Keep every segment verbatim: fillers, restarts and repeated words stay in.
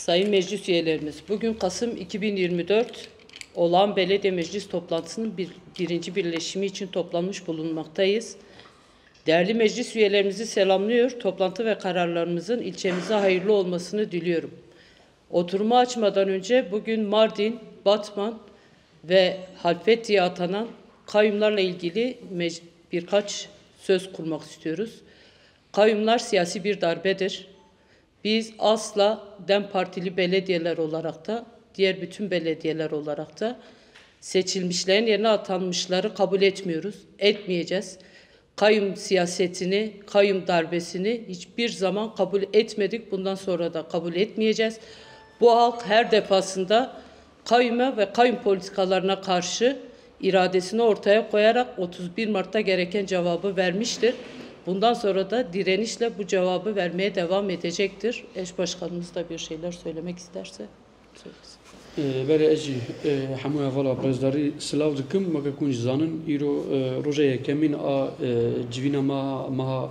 Sayın meclis üyelerimiz, bugün Kasım iki bin yirmi dört Olağan Belediye Meclis Toplantısının bir, birinci birleşimi için toplanmış bulunmaktayız. Değerli meclis üyelerimizi selamlıyor, toplantı ve kararlarımızın ilçemize hayırlı olmasını diliyorum. Oturumu açmadan önce bugün Mardin, Batman ve Halfeti'ye atanan kayyumlarla ilgili mec- birkaç söz kurmak istiyoruz. Kayyumlar siyasi bir darbedir. Biz asla DEM Partili belediyeler olarak da, diğer bütün belediyeler olarak da seçilmişlerin yerine atanmışları kabul etmiyoruz, etmeyeceğiz. Kayyum siyasetini, kayyum darbesini hiçbir zaman kabul etmedik, bundan sonra da kabul etmeyeceğiz. Bu halk her defasında kayyuma ve kayyum politikalarına karşı iradesini ortaya koyarak otuz bir Mart'ta gereken cevabı vermiştir. Bundan sonra da direnişle bu cevabı vermeye devam edecektir. Eş başkanımız da bir şeyler söylemek isterse söylesin. Ee, Berê ez jî, e, hemû hevala bi rêzdarî silav dikim. Weke ku hûn jî zanin, îro, e, roja yekemîn a, e, civîna meha, meha,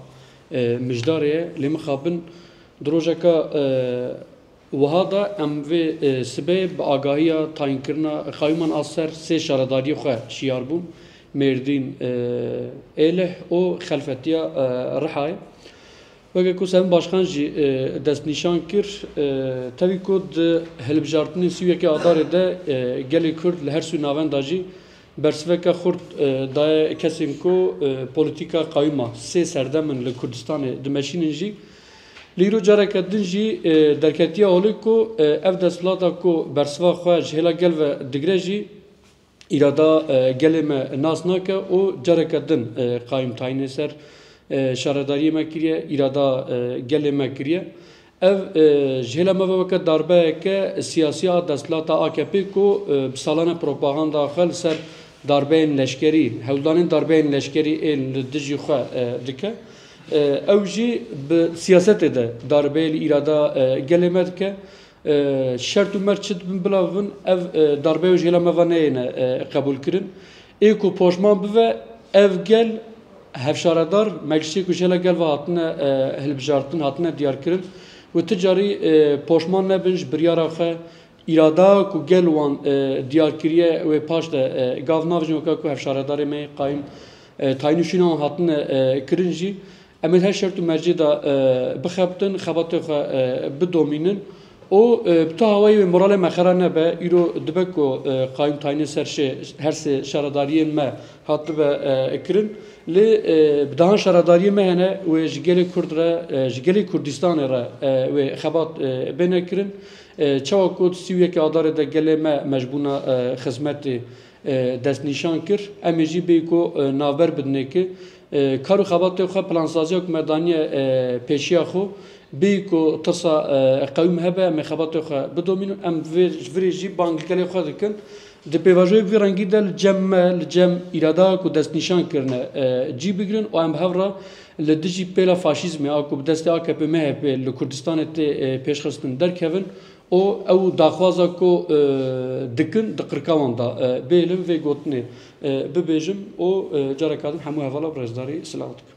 e, Mijdarê ye. Lê mixabin di rojeka, e, Wiha de em vê, e, sibê bi agahiya tayînkirina qayyûman a ser sê şaredariyê xwe şiyar bûn, Mêrdîn, e, Êlih û Xelfetiya, e, Rihayê. Weke ku Sevîn Başkan jî, e, destnîşan kir, e, tevî ku di hilbijartinên sî û yekê Adarê de, e, gelê Kurd li her sû navenda jî bersiveke xurt, e, daye kesên ku, e, polîtîka qayyûma sê serdem in li Kurdistanê dimeşînin jî, Lê îro careke din jî, e, derketiye holê ku, e, ev desthilata ku bersiva xwe ji hêla gel ve digre jî îrada, e, gelê me nas nake û careke din, e, qayûm tayînê ser, e, şaredariyê me kiriye, îrada, e, gelê me kiriye. Ev, e, ji hêla me ve weke darbeyeke siyasî a desthilata A K P ku, e, bi salan e propaganda xwe li ser darbeyên leşkerî, hewldanên darbeyên leşkerî ên li dijî xwe, e, dike. E, ew jî bi siyasetê de darbeyê li îrada, e, gelê me dike. E, şert û merc çi dibin bila bibin, ev, e, darbeya ji hêla me ve neyêne, e, qebûlkirin. Ê ku poşman bibe, ev gel hevşaredar, meclisê ku ji hêla gel ve hatine, e, hilbijartin, hatine diyarkirin, wê ti carî, e, poşman nebin ji biryara xwe, Îrada ku gel wan, e, diyar kiriye, wê paş de, e, gav navêjin, weke ku hevşaredarê me yê qayûm, e, tayîn û şûna wan hatine, e, kirin jî. Em ê her şert û mercê de, e, bixebtin, xebatê xwe, e, bidomînin û, e, bi tu hawayê wê moralê me xera nebe. Îro dibe ku, e, qayûm tayînê ser şê, her sê şaredariyên me hatibe, e, kirin. Lê, e, bi dehan şaredariyê me hene, wê ji gelê Kurd re, e, ji gelê Kurdistanê re, e, wê xebat, e, bêne kirin. E, çawa ku di sî û yekê Adarê de gelê me, me ji bûna, e, xizmetê, e, destnîşan kir, em ê jî bêyî ku, e, navber bidinê ki, e, kar û xebatê xwe plansaziya ku me daniye, e, pêşiya xwe, bêyî ku tirsa, e, qewîm hebe, em ê xebatê xwe bidomînin. Em vê, ji virê jî bang li gelê xwe dikin. Di pêvajoyê bi vî rengî de li cem me, li cem îrada ku destnîşan kirine, e, cî bigirin û em bi hev re li dijî pêla faşîzmê a ku bi destê A K P M H P li Kurdistanê tê, e, pêşxistin derkevin û ew daxwaza ku, e, dikin di qirka wan de, e, bêlin vê gotinê, e, bibêjim û, e, careka din hemû hevala bi rêzdarî silav dikim.